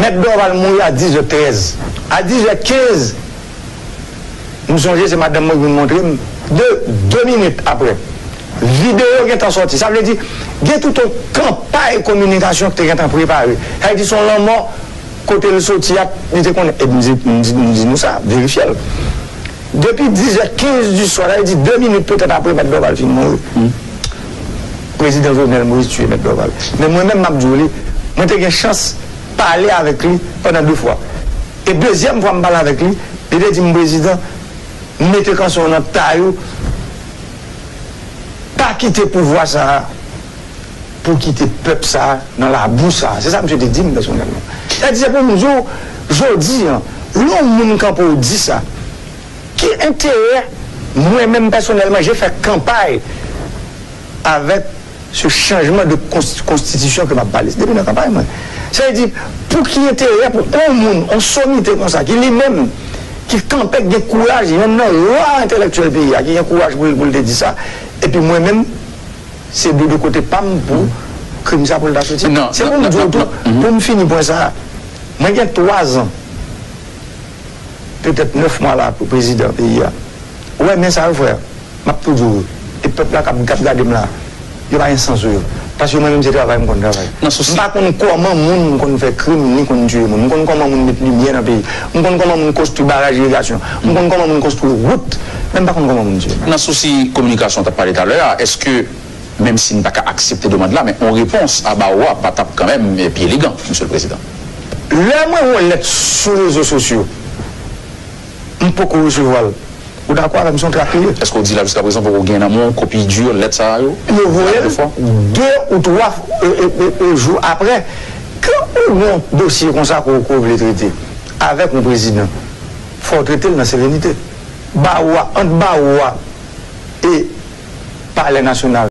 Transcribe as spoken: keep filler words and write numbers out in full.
Mèt Dorval mouri a dis è trèz. A dis è kenz, m sonje se madanm mwen ki vin montre m, de, de minit apre, videyo gentan sòti. Sa vle di, gen tout yon kanpay kominikasyon ki te gentan prepare. Sa vle di, se yon lanmò kote l soti a, li te konnen. E m di, m di, m di nou sa, verifye l. Depi dis è kenz di swa, sa vle di de minit petèt apre Mèt Dorval fin mouri, Prezidan Jovenel Moïse tiye Mèt Dorval. Men mwen menm, m ap di w li, mwen te gen chans pale avèk li pandan de fwa. E dezyèm fwa m pale avèk li, li te di m, Prezidan, mete kanson w nan tay ou, pa kite pouvwa sa a pou kite pèp sa a nan labou sa a. Se sa misye te di m pèsonèlman. Sa di, se pou m di w, jodi a, lè yon moun kanpe w di sa, ki enterè mwen menm pèsonèlman, je fè kanpay avèk se chanjman de konst- konstitisyon ke m ap pale. Se depi nan kanpay mwen. Sa vle di, pou ki enterè pou yon moun, yon somite konsa, ki li menm, ki kanpe, gen kouraj, yonn nan ra entèlektyèl peyi a, ki gen kouraj pou l, pou l te di sa, epi mwen menm, se de, de kote pa m pou krim sa pou l ta soti. Non, se pou m di w tou, pou m fini pwen sa a, mwen gen twa zan, petèt nèf mwa la, pou prezidan peyi a. Ou wè, men sa yo, frè, m ap tou di w, e pèp la k ap, k ap gade m la, yo pa gen sans sou yo. Paske mwen menm, se travay m konn travay. M pa konn kòman moun m konn fè krim, ni konn tiye moun. M konn kòman moun met limyè nan peyi. M konn kòman moun konstwi baraj irigasyon. M konn kòman moun konstwi wout. Men m pa konn kòman moun tiye moun. Nan sousi kominikasyon w t ap pale talè a, èske, menm si n pa ka aksepte demann la, men yon repons a bawo a pa t ap kanmenm, eh, pi elegan, Mesye le Prezidan? Lè mwen wè yon lèt sou rezo sosyo, m poko resevwa l. Ou dakò avè m, se yon trak li ye. Èske w di la jiska prezan poko gen nan men w kopi di lèt sa a yo? Yo voye l de ou twa, e, e, e, e, jou apre. Kan ou gen yon dosye konsa ke w, ke w vle trete avèk yon prezidan, fò w trete l nan serenite. Bawo a, ant bawo a e Palè Nasyonal,